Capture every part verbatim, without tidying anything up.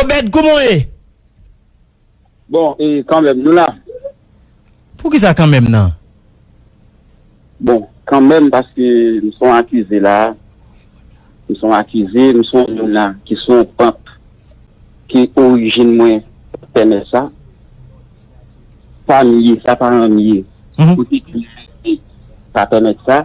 Obed, kouman w ye? Bon, e kanmenm, nou la. Poukisa kanmenm nan? Bon, kanmenm, paske m se yon akize la. M se yon akize, m se yon moun la ki se yon pant, ke orijin mwen pèmèt sa. Sa m ye, sa paran m ye. Mhm. Kote ki sa pèmèt sa.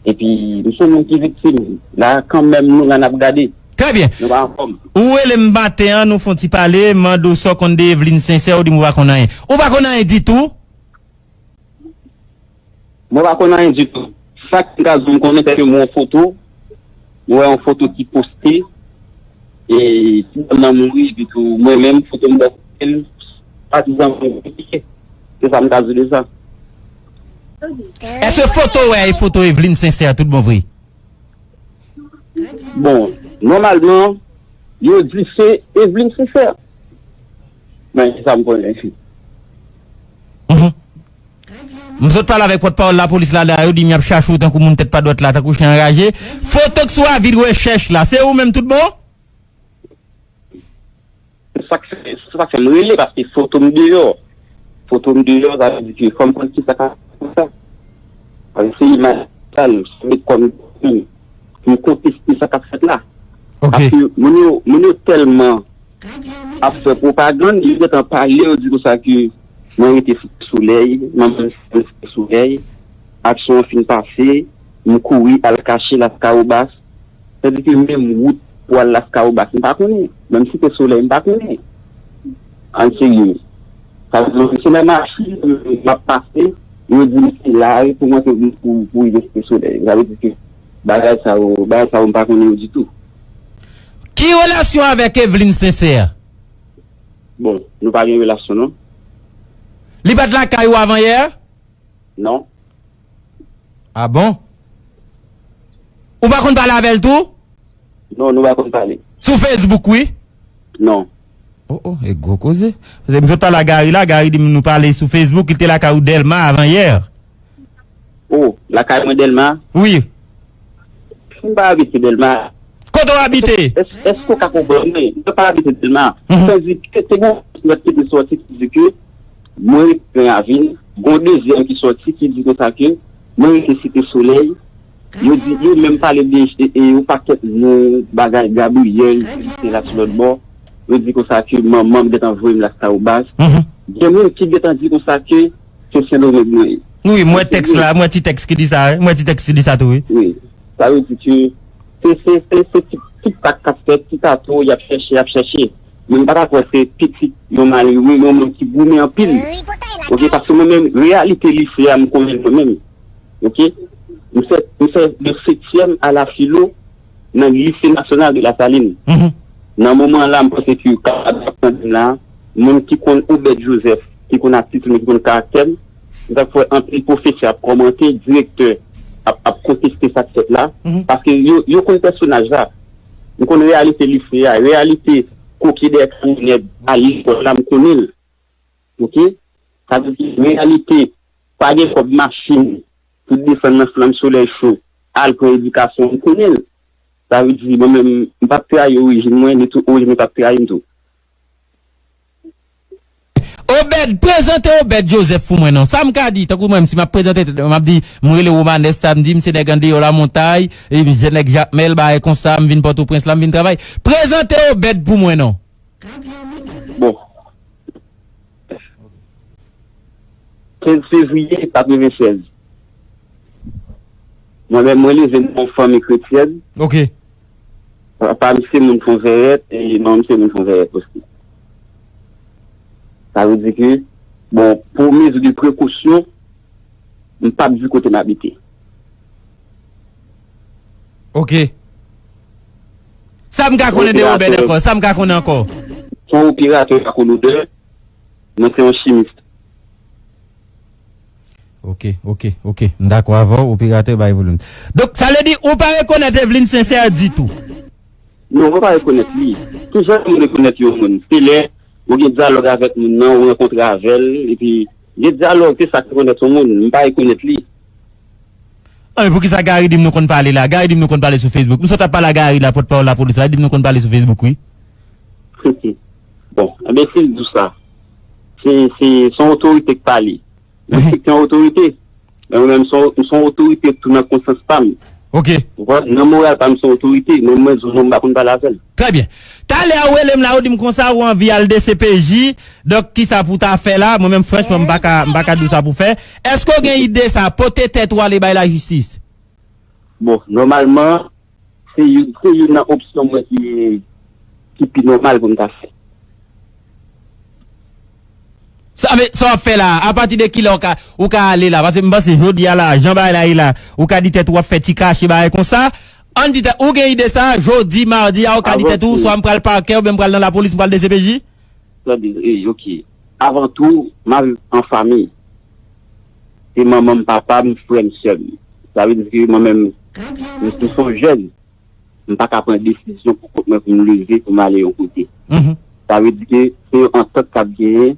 Epi, m se yon moun ki viktim. La, kanmenm, nou la n ap gade. Trè byen. Nou pa anfòm. Ou rele m maten an, nou fè yon ti pale, m mande w sa w konn de Evelyne Sincère, ou di m ou pa konn anyen. Ou pa konn anyen ditou? Mwen pa konn anyen ditou. Sa k m ka di w m konnen, sèke m wè yon foto, m wè yon foto ki poste, e ti dam nan mouri, epi tou mwen menm, foto m bò kote l, patizan mwen konplike. Se sa m ka di de sa. Èske foto w wè e foto Evelyne Sincère tout bon vre? Bon, nòmalman, yo di se Evelyne Sincère. Men, se sa m konnen. Mhm. M sot pale avèk pòtpawòl lapolis la, la, yo di m y ap chache w tankou moun tèt pa dwat la, tankou chen anraje. Foto k sou avi de rechèch la, se ou menm tout bon? Se sa k fè, se sa k fè m rele, paske foto m deyò. Foto m deyò, sa vle di ke fò m konn kisa k ap fè sa. Paske se imaj sa, m met kò m pou m konteste sa k ap fèt la. Ok. Paske moun yo, moun yo tèlman ap fè pwopagann, yo gentan pale, yo di konsa ke mwen rete Site Solèy, manman m Site Solèy, aksyon an fin pase, m kouri al kache Laskawobas. Sa vle di ke menm wout pou al Laskawobas, m pa konnen. Menm Site Solèy, m pa konnen. An serye. Sa vle di se nan machin m ap pase, yo di m se la pou mwen pou, pou, pou rive Site Solèy. Sa vle di ke bagay sa yo, bagay sa yo, m pa konnen yo ditou. Ki relasyon avèk Evelyne Sincère? Bon, nou pa gen relasyon, non. Li pa t lakay ou avan yè? Non. Ah bon? Ou pa konn pale avè l tou? Non, nou pa konn pale. Sou Facebook, wi? Non. Oh, oh, e gwo koze. Paske m sot pale a Gary la, Gary di m nou pale sou Facebook, li te lakay ou Dèlma avan yè. Oh, lakay mwen Dèlma? Wi. M pa abite Dèlma. Kote w abite? Èske, èske w ka konprann mwen? Mwen pa abite Dèlma. Mhm. Sa di ke te gon lòt ki te sòti ki di ke mwen rete nan ravin. Gon dezyèm ki sòti ki di konsa ke mwen rete Site Solèy. Yo di, yo menm pale de, e, e, yon pakèt non, bagay Gabriel, se la sou lòt bò. Yo di konsa ke manman m gentan voye m Laskawobas. Mhm. Gen moun ki gentan di konsa ke se Sendomeng mwen ye. Wi, m wè tèks la, m wè ti tèks ki di sa, wi. M wè ti tèks ki di sa tou, wi. Wi. Sa vle di ke se, se, se, se ti, ti pak k ap fèt, ti tato, y ap chèche, y ap chèche. Men m pa ta kwè se pitit yon malere, yon moun ki goumen anpil. Ok, paske mwen menm, reyalite lise a, m konnen l mwen menm. Ok? M fè, m fè de setyèm a la filo nan Lycée National de la Saline. Mhm. Nan moman la, m panse ke w kapab ap tande m la, moun ki konn Obed Joseph, ki konn atitid mwen, ki konn karaktè m, m t ap wè anpil pwofesè ap kòmante, direktè ap, ap konteste sa k fèt la, mhm, paske yo, yo konn pèsonaj la. M konn reyalite lise a, reyalite koke dèyè kamyonèt a lekòl la, m konnen l. Ok? Sa vle di, reyalite, pa gen kòb machin pou desann nan flanm solèy cho, al pran edikasyon, m konnen l. Sa vle di, mwen menm, m p ap trayi orijin mwen, ni tou orijin mwen p ap trayi m tou. Obed, prezante Obed Joseph pou mwen non. Sa m ka di, tankou mwen, si m ap prezante tèt mwen, m ap di, m rele Romanes Samedi, m se nèg andeyò Lamontay, e m se nèg Jakmèl, bagay konsa, m vin Pòtoprens la, m vin travay. Prezante Obed pou mwen non. Bon. Kenz fevriye katreven sèz. Mwen menm, mwen leve nan yon fanmi kretyèn. Ok. Papa m se moun Fonvèrèt, e manman m se moun Fonvèrèt osi. Sa vle di ke, bon, pou mezi de prekosyon, m p ap di kote m abite. Ok. Sa m ka konnen de Obed ankò? Sa m ka konnen ankò? Se yon operatè lakolodè, mwen se yon chimis. Ok, ok, ok. M dakò avè w, operatè bay volim. Donk, sa vle di, ou pa rekonèt Evelyne Sincère ditou? Non, mwen pa rekonèt li. Ki jan moun rekonèt yon moun? Se lè ou gen dyalòg avèk moun nan, ou rankontre avè l, epi gen dyalòg, se sa k rekonèt yon moun. M pa rekonèt li. Anben, poukisa Gary di m nou konn pale la? Gary di m nou konn pale sou Facebook. M sot ap pale a Gary la, pòtpawòl lapolis la, li di m nou konn pale sou Facebook, wi. Bon, enben, si l di w sa, se, se, se yon otorite k pale. Mwen se yon otorite. Men mwen menm, se yon, se yon otorite tou nan konsyans pa m. Ok. Ou konprann? Nan moral pa m, se yon otorite. Men mwen, di w non, m pa konn pale avè l. Trè byen. Talè a, ou rele m la, ou di m konsa, ou anvi al D C P J. Donk, kisa pou w ta fè la? Mwen menm, franchman, m pa ka, m pa ka di w sa pou w fè. Èske w gen ide sa, pote tèt ou ale bay lajistis? Bon, nòmalman, se youn, se youn nan opsyon mwen ki, ki pi nòmal pou m ta fè. Sa, men, sa w ap fè la, apati de kilè ou ka, ou ka ale la? Paske m panse jodi a la, jan bagay la ye la, ou ka di tèt ou w ap fè ti kache bagay konsa. Ann di tèt, ou gen ide sa, jodi, madi a, ou ka di tèt ou, swa m pral pakè, oubyen m pral nan lapolis, m pral D C P J? Tande, e, ok. Avan tou, m ap viv an fanmi. Se manman m, papa m, frè m, sè m. Sa vle di ke mwen menm, m, m se yon jèn. M pa ka pran desizyon pou kont mwen pou m leve, pou m ale yon kote. Mhm. Sa vle di ke se yon antant k ap genyen,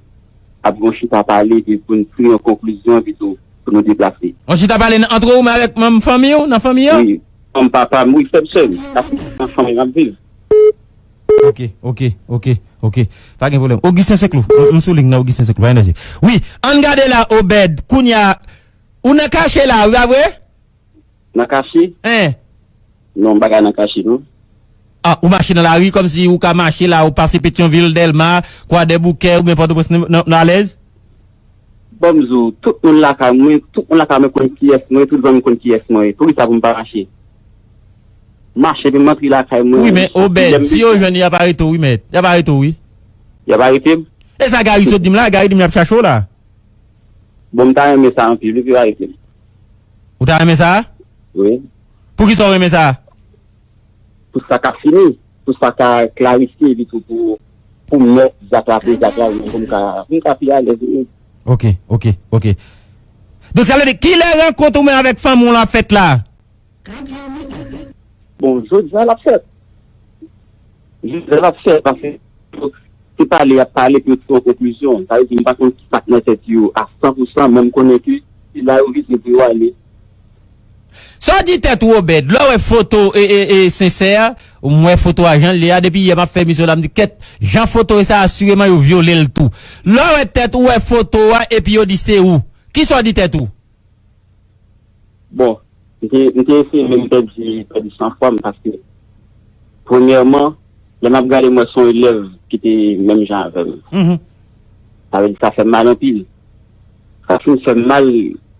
ap gen yon chita pale, epi pou n tire yon konklizyon, epi tou, pou nou deplase. Yon chita pale nan, antre ou menm avèk manm fanmi w, nan fanmi an? Wi, manm papa m, wi, frè m, sè m. Sa se nan fanmi m ap viv. Ok, ok, ok, ok. Pa gen pwoblèm. Augustin Seklou. M, m sou liy nan Augustin Seklou. Pa gen danje. Wi, ann gade la, Obed. Kounye a, ou nan kache la, wi, pa vre? Nan kache? Hein? Non, m pa ka nan kache, non. Ah, ou mache nan lari kòmsi ou ka mache la, ou pase Petyonvil, Dèlma, Kwadèboukè, oubyen Pòtoprens, n, n, n alèz? Bon, m di w, tout moun lakay mwen, tout moun lakay mwen konn kiyès mwen ye, tout zanmi m konn kiyès mwen ye. Poukisa pou m pa mache? Mache pou m antre lakay mwen. Wi, men Obed, si yo jwenn ou, y ap arete w, wi, mèt. Y ap arete w, wi. Y ap arete m? E sa Gary sot di m la, Gary di m y ap chache w la. Bon, m ta renmen sa anpil, wi, pou yo arete m. Ou ta renmen sa? Wi. Poukisa w renmen sa? Pou sa ka fini, pou sa ka klarifye, epi tou pou, pou m wè zak la, pou zak la, pou m ka, pou m ka pi alèz, wi. Ok, ok, ok. Donk, sa vle di, kilè rankont ou menm avèk fanmi w la fèt la? Bon, jodi a l ap fèt. Jodi a l ap fèt, paske se pale y ap pale pou yo tire yon konklizyon. Sa vle di, m pa konn ki sa k nan tèt yo a san pou san, men m konnen ke se la yo vize pou yo ale. Sa w di tèt ou, Obed, lè w wè foto e, e, e, Sensè, m wè foto a jan l ye a, depi yè m ap fè emisyon la, m di, kèt, jan foto e sa, asireman yo vyole l tou. Lè w wè tèt ou, wè foto a, epi yo di se ou. Kisa w di tèt ou? Bon, m te, m te eseye menm pèdi, pèdi sanfwa m, paske, premyèman, lè m ap gade, m wè se yon elèv ki te menm jan avè m. Mhm. Sa vle di, sa fè m mal anpil. Sa fin fè m mal,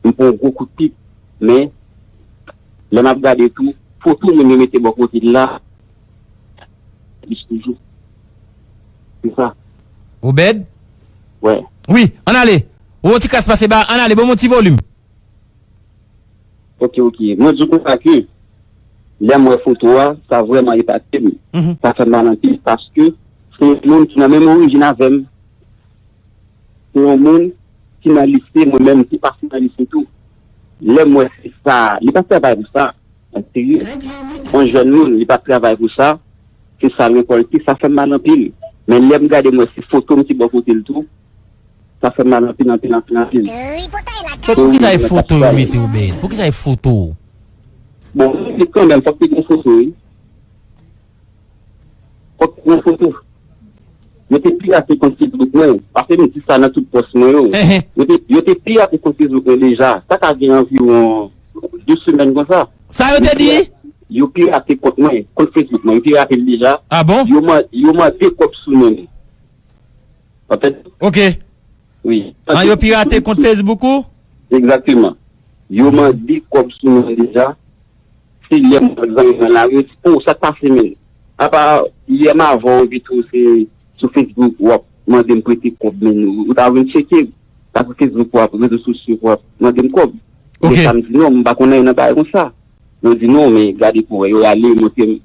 m pran yon gwo kout pik, men, lè m ap gade tou, foto moun yo mete bò kote l la, plis toujou. Se sa. Obed? Wè. Wi, ann ale. Ou yon ti kras pase ba, ann ale, ban m yon ti volim. Ok, ok. Mwen di w konsa ke lè m wè foto a, sa vrèman epate m. Mhm. Sa fè m mal anpil paske se yon moun ki nan menm orijin avè m. Se yon moun ki nan lise, mwen menm ki pase nan lise tou. Lè m wè se sa, li pa travay pou sa, an serye. Yon jèn moun, li pa travay pou sa, se sa l rekòlte, sa fè m mal anpil. Men lè m gade, m wè se foto m ki bò kote l tou, sa fè m mal anpil, anpil, anpil, anpil. Poukisa e foto yo mete w, Ben? Poukisa e foto? Bon, se kanmenm, fòk te gen foto, wi. Fòk te gen foto. Yo te pirate kont Facebook mwen, paske m di sa nan tout pòs mwen yo. Ehe. Yo te, yo te pirate kont Facebook mwen deja. Sa ka gen anviwon de semèn konsa. Sa yo te di? Yo pirate kont mwen, kont Facebook mwen, yo pirate l deja. Ah bon? Yo man-, yo mande kòb sou non m. Anfèt, ok. Wi. An, yo pirate kont Facebook ou? Egzakteman. Yo mande kòb sou mwen deja. Se lè m wè zanmi mwen la, yo di, "Oh, sa k pase, men? Apa yè m avè w, epi tou se sou Facebook w ap mande m prete kòb, men ou, ou ta vin tcheke m. Sa sou Facebook w ap, rezo sosyo w ap mande m kòb." Ok. Men sa m di, "Non, m pa konn anyen nan bagay konsa." Yo di, "Non, men gade pou wè." Yo rale, yo montre m.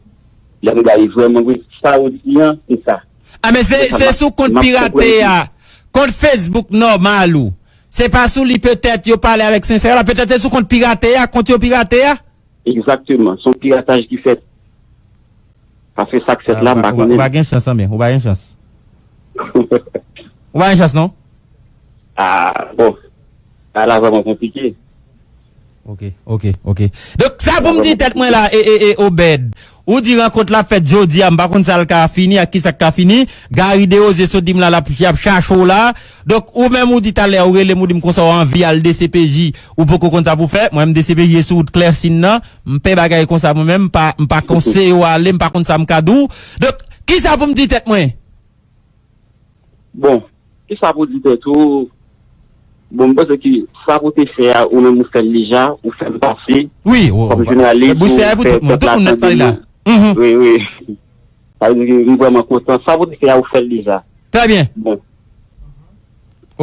Lè m gade vrèman vre, sa yo di an, se sa. Ah, men se, se sou kont pirate a, kont Facebook nòmal ou. Se pa sou li petèt yo pale avèk Sensè la, petèt se sou kont pirate a, kont yo pirate a. Egzakteman, se yon pirataj ki fèt. Paske sa k fèt la, m pa konnen. Ou pa gen chans, men, ou pa gen chans. Ou pa gen chans, non? Ah, bon. Sa la vrèman konplike. Ok, ok, ok. Donk, Sa pou m di tèt mwen la, e, e, e, Obed. Ou di rankont la fèt jodi a, m pa konn sa l ka fini ak ki sa k ka fini. Gary Desrosiers sot di m la, l ap, y ap chache w la. Donk, ou menm ou di talè, ou rele m, ou di m konsa w anvi al D C P J, ou poko konn sa pou fè. Mwen menm D C P J e sou wout Klèsin nan. M pè bagay konsa mwen menm, m pa, m pa konseye w ale, m pa konn sa m ka di w. Donk, ki sa pou m di tèt mwen? Bon, ki sa pou di tèt ou? Bon, m panse ke sa pou te fè a, ou menm ou fè l deja, ou fè m pase. Wi, ou, kòm jounalis, ou fè pèp la tande nou. Wi, wi. Sa vle di ke m vrèman kontan. Sa pou te fè a, ou fè l deja. Trè byen. Bon.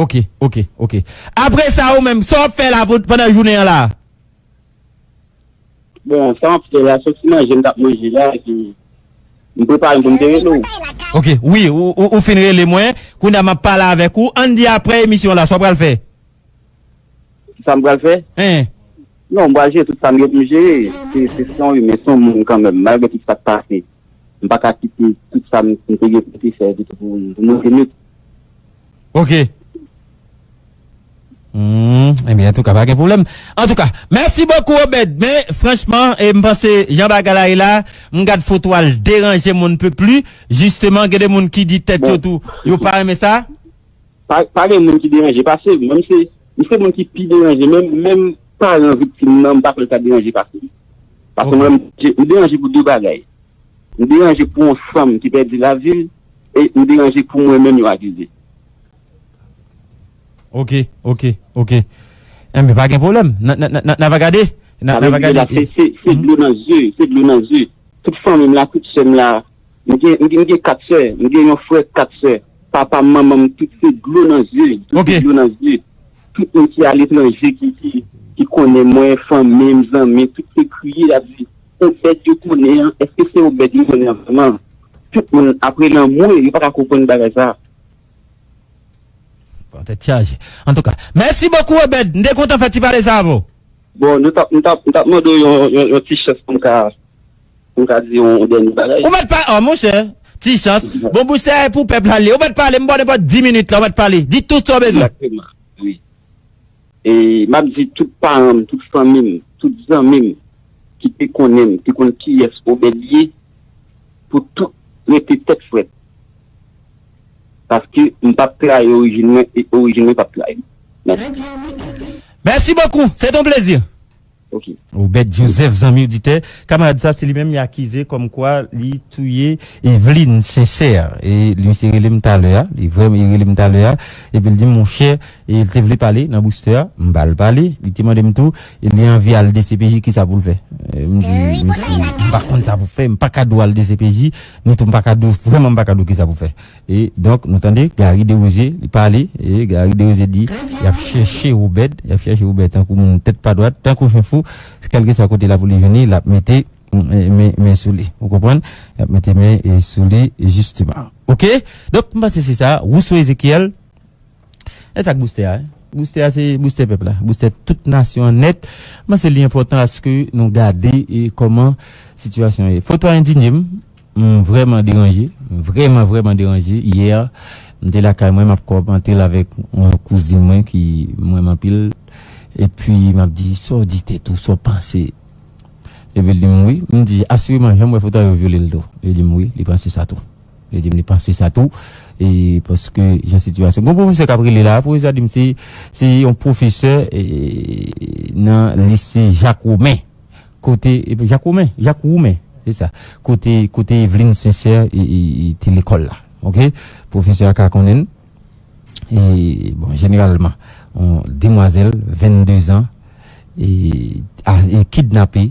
Ok, ok, ok. Apre sa, ou menm, sa w ap fè la pou, pandan jounen an la? Bon, sa m ap fè la, se ti manje m t ap manje la, epi m prepare m pou m te rele w. Ok, wi, ou, ou, ou fin rele mwen, kounye a m ap pale avèk ou. Ann di apre emisyon la, sa w pral fè? Sa m pral fè? Hein? Non, m pral jere tout sa m gen pou m jere. Se, se, se yon imen, se yon moun kanmenm, malgre tout sa k pase. M pa ka kite tout sa m, m te gen pou m te fè epi tou pou, pou m rete nèt. Ok. Hmm, ebyen, antouka, pa gen pwoblèm. Antouka, mèsi bokou, Obed. Men, franchman, e, m panse, jan bagay la ye la, m gad foto a, l deranje m on ne peut plus. Jisteman, gen de moun ki di tèt yo tou, yo pa renmen sa. Pa, pa gen moun ki deranje pase m. Mwen, m se, m se moun ki pi deranje. Menm, menm paran viktim nan, m pa kwè l ta deranje pase m. Paske mwen, m, m deranje pou de bagay. M deranje pou yon fanm ki pèdi lavi l, e m deranje pou mwen menm yo akize. Ok, ok, ok. Enben, pa gen pwoblèm. N a, n a, n a, n a va gade. N a, n a va gade. Se, se, se dlo nan zye, se dlo nan zye. Tout fanmi m la, tout sè m la, m gen, m gen, m gen kat sè, m gen yon frè, kat sè. Papa m, manman m, tout se dlo nan zye, tout se dlo nan zye. Tout moun ki aletranje, ki, ki, ki konnen mwen, fanmi m, zanmi, tout se kriye, y ap di, Obed yo konnen an, èske se Obed yo konnen an vrèman? Tout moun ap rele anmwe, yo pa ka konprann bagay sa. Bon, tèt chaje. Antouka, mèsi bokou, Obed. M te kontan fè ti pale sa avè w. Bon, nou t ap, m t ap, m t ap mande w yon, yon, yon ti chans pou m ka, pou m ka di yon, yon dènye bagay. Ou mèt pa, oh, monchè, ti chans. Bon, bouch se pou pèp la li. Ou mèt pale, m ba w nenpòt dis minit la, ou mèt pale. Di tout sa w bezwen. Egzakteman, wi. E m ap di tout paran m, tout fanmi m, tout zanmi m ki te konnen m, ki konn kiyès Obed ye, pou tout rete tèt frèt. Paske m p ap trayi orijin mwen e orijin mwen p ap trayi m. Mèsi. Mèsi bokou. Se t on plezi. Ok. Obed Joseph, zanmi oditè, kamarad sa, se li menm li akize kòmkwa li touye Evelyne Sincère. E li, misye rele m talè a, li vrèman, li rele m talè a, epi l di m, monchè, e li te vle pale nan booster a, m ba l pale, li te mande m tou, e li anvi al D C P J, kisa pou l fè? E m di, mesye, m pa konn sa pou fè, m pa ka di w al D C P J, ni tou m pa ka di w, vrèman m pa ka di w kisa pou fè. E donk, nou tande, Gary Desrosiers, li pale, e Gary Desrosiers di, y ap chèche Obed, y ap chèche Obed tankou moun tèt pa dwat, tankou chen fou, kèlkeswa kote lapolis jwenn li, l ap mete men, men, men sou li. Ou konprann? Y ap mete men, e, sou li, jisteman. Ok? Donk, m panse se sa. Rousseau Ezekiel, e sa k booster a, hein? Booster a, se booster pèp la. Booster tout nasyon an nèt. M panse li enpòtan aske nou gade, e, kòman sitiyasyon an ye. Foto a endinye m. M vrèman deranje. M vrèman, vrèman deranje. Yè, m te lakay mwen, m ap kòmante l avèk yon kouzin mwen ki m renmen anpil. Epi, m ap di, sa w di tèt ou, sa w panse? Epi, l di m, wi. M di, asireman, jan m wè foto a, yo vyole l tou. Li di m, wi, li panse sa tou. Li di m, li panse sa tou. E paske, jan sitiyasyon. Gon pwofesè k ap rele la, pwofesè a di m, se, se yon pwofesè, e, nan lise Jak Women. Kote, epi Jak Women, Jak Women, se sa. Kote, kote Evelyne Sincère, e, e, e, te lekòl la. Ok? Pwofesè a ka konnen l. E, bon, jeneralman, yon demwazèl, vennde zan, e, a, e kidnape.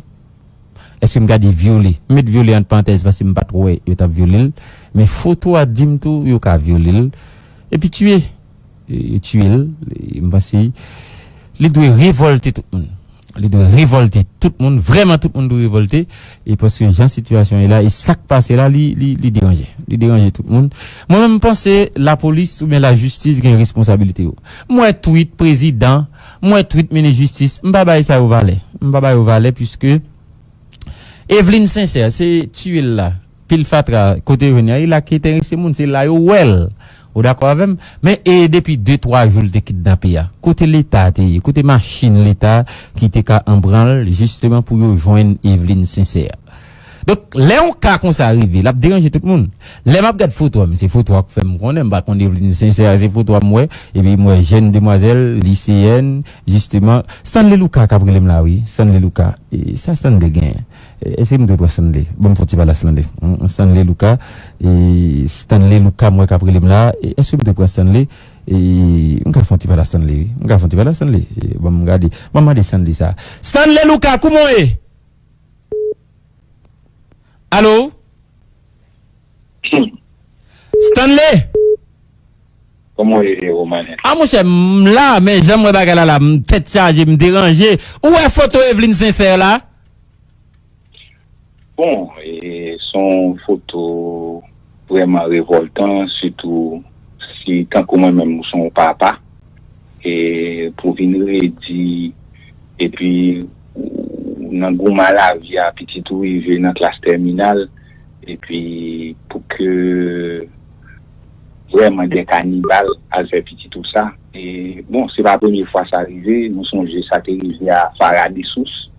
Èske m ka di vyole? M met vyole ant parantèz paske m pa t wè yo t ap vyole l. Men foto a di m tou yo ka vyole l. Epi tiye. E, tiye l. E, m panse li dwe revòlte tout moun. Li dwe revòlte tout moun. Vrèman, tout moun dwe revòlte. E paske jan sitiyasyon ye la, e sa k pase la, li, li, li deranje. Li deranje tout moun. Mwen menm, m panse lapolis oubyen lajistis gen responsablite yo. M wè tweet prezidan, m wè tweet minis jistis, m pa bay sa yo valè. M pa ba yo valè, piske Evelyne Sincère, se tiye l la. Pil fatra, kote yo jwenn li a, e la ki enterese moun, se la yo wè l. Ou dakò avè m? Men e depi de twa jou l te kidnape a, kote Leta te ye? Kote machin Leta ki te ka anpranl jisteman pou yo jwenn Eveline Sincère? Donk, lè yon ka konsa rive, l ap deranje tout moun. Lè m ap gad foto a, m, se foto a k fè m konnen, m pa konn Eveline Sincère, se foto a m wè, epi m wè jèn demwazèl, liseyèn, jisteman, Stanley Luka k ap rele m la, wi, Stanley Luka. E sa Stanley genyen? E, èske m dwe pran Stanley? Ban m fè yon ti pale a Stanley. Stanley Luka, e, Stanley Luka, m wè k ap rele m la, e, èske m dwe pran Stanley? E, m ka fè yon ti pale a Stanley, wi. M ka fè yon ti pale a Stanley. E, ban m gade. Ban m mande Stanley sa. Stanley Luka, kouman w ye? Alo? Stanley? Kòman w ye, Romanen? A, monchè, m la, men jan m wè bagay la la, m tèt chaje, m deranje. Ou wè foto Eveline Sincère la? Bon, e, se yon foto vrèman revòltan, sitou si, tankou mwen menm, ou se yon papa, e pou vin redi, epi ou nan goumen lavi a, pitit ou rive nan klas tèminal, epi pou ke vrèman de kanibal al fè pitit ou sa. E, bon, se pa premye fwa sa rive, nou sonje sa te rive a Farah Dessources.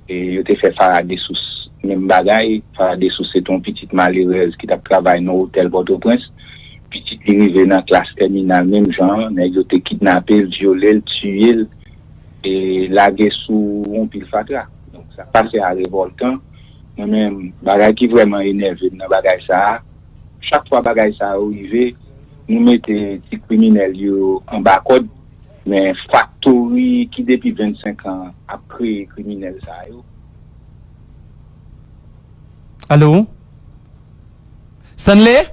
E yo te fè Farah Dessources menm bagay. Farah Dessources se te yon pitit malerèz ki t ap travay nan otèl Pòtoprens. Pitit li rive nan klas tèminal menm jan an, nèg yo te kidnape l, vyole l, tiye l, e lage sou yon pil fatra. Donk, sa k pase a revòltan. Mwen menm, bagay ki vrèman enève m nan bagay sa a, chak fwa bagay sa yo rive, nou mete ti kriminèl yo anba kòd, men faktori ki depi vennsenk an ap kreye kriminèl sa yo. Alo? Stanley?